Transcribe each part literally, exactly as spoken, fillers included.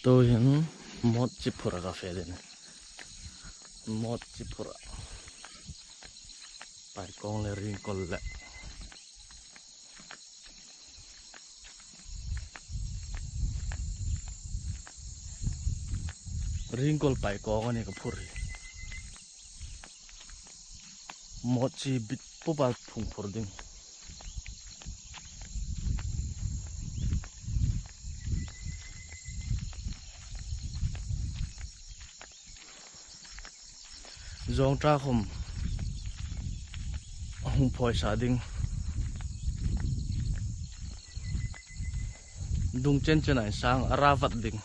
Tuhin mawt chi phur ka fe ding. Mawt chi phur. Paikawng le ringkawl le. Ringkawl paikawng a ni ka phur hi. Mawt chi bit pupa phung phur ding. Zawngṭa khawm hung phawi sa ding. Dung chen chen a insang a ra vat ding.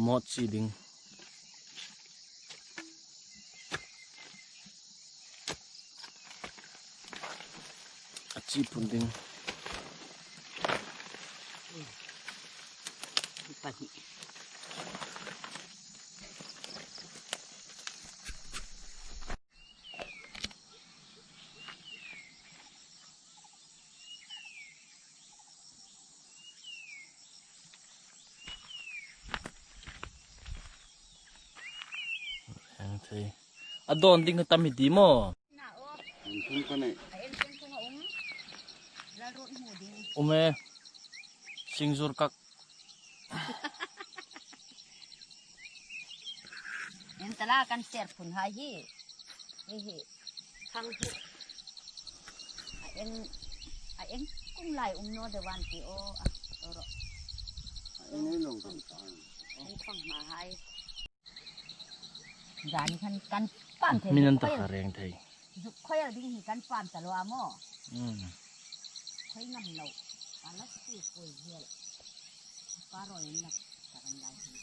Mawt chi ding. A chi phun ding. Reng thei. A dawn ding ka tam hi ti maw? An thum ka nei. Um e. Singzur kak. Em tala kan ser phun hai hi. Hi hi. Khang hi. A eng, a eng kung lai um naw de wan ti o. A, oro. A eng ei lo kan ta. Eng pang ma hai. Zan khan kan pam thei. Min an ta kha reng thei. Zuk khoi al ding hi kan pam ta lo a maw. Hmm. Khoi ngam lo. Ala si koi zel. Pa roi na ta kan lai hi.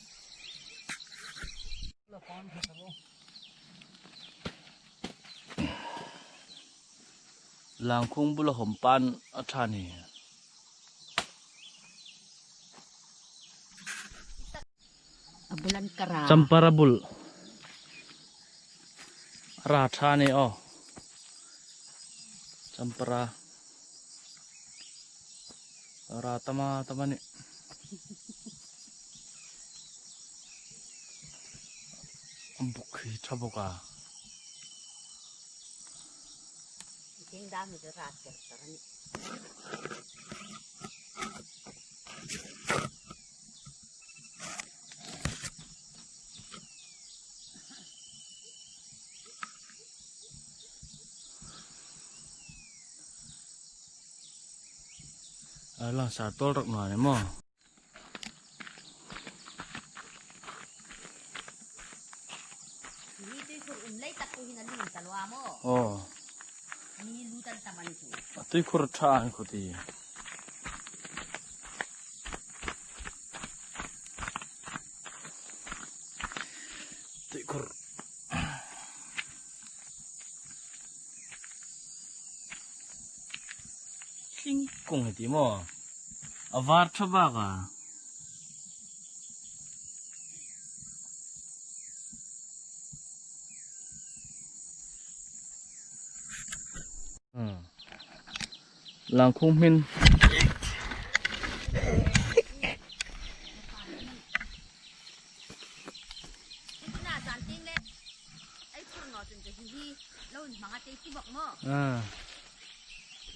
Langkhung bula hom pan a ṭha ni. A bulan kara. Champara bul. Ra ṭha ni o. Champara. Ra tama tama ni. Buk hi ṭha bawk a. Ding dam hi ra tel tel a ni. A langsar tawl rak naw ni maw. Ni tuikhur um lei tak tu hin a lung ta lo a maw. Aw. Ni lu tan tam a ni chu. A tuikhur ṭha a ni khu ti. Tuikhur. Tling kung hi ti maw. A var ṭha bak a. Hmm. Langkhung hmin. Ei phur naw chun ka hi hi lo in hmang a tei ti bawk maw? Ah.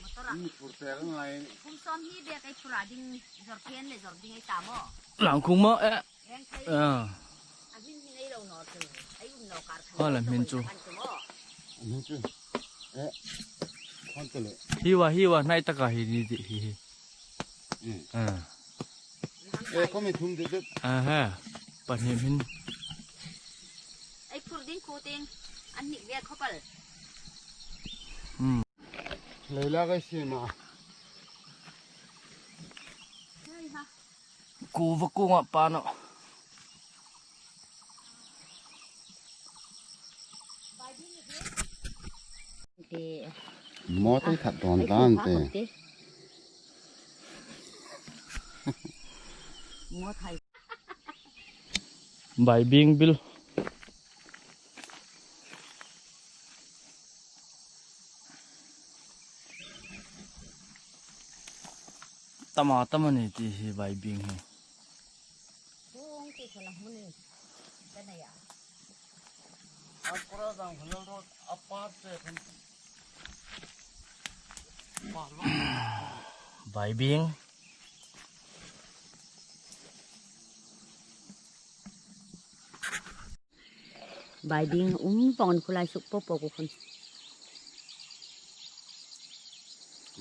Motor a. Ni phur tel ngai. Kum sawm hi bek ei phur a ding zor pen le zor ding ei ta maw? Langkhung maw, eh? Reng thei. Ah. A hmin hi nei lo naw chun ei um lo kar khan. Hoi la hmin chu. Hmin chu. Eh. Khon tele. Hi wa, hi wa, hnai taka hi ni ti hi hi. Hmm. Ah. E, khawm mi thum de de. Aha. Pahni hmin. Ei phur ding khu ting. An nih ve khawpal. Hmm. Leila kai sima. Hei ha. Ku va ku nga pa no. Mo te khat ton tan te. Bai bing bil. Tama tama ni ti hi bai bing hi. Bai bing. Bai bing um vong an khulai suk po po ku khun.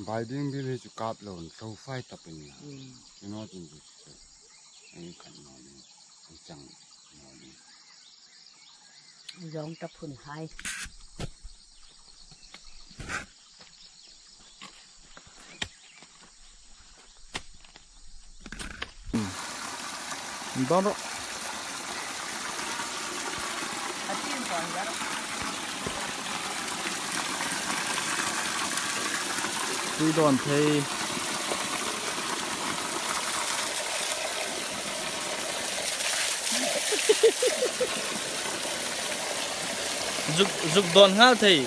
Bai bing bil hi chu kap lo an tlo fai ta pin na. Hmm. You know, tin chu. Ai kan no ni. Ai chang no ni. Zong ta phun hai. Don ro. Tui don thei. Zuk, zuk don nghal thei.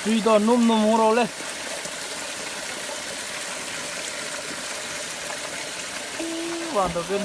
Tui don num num hung ro le. Wan to kin.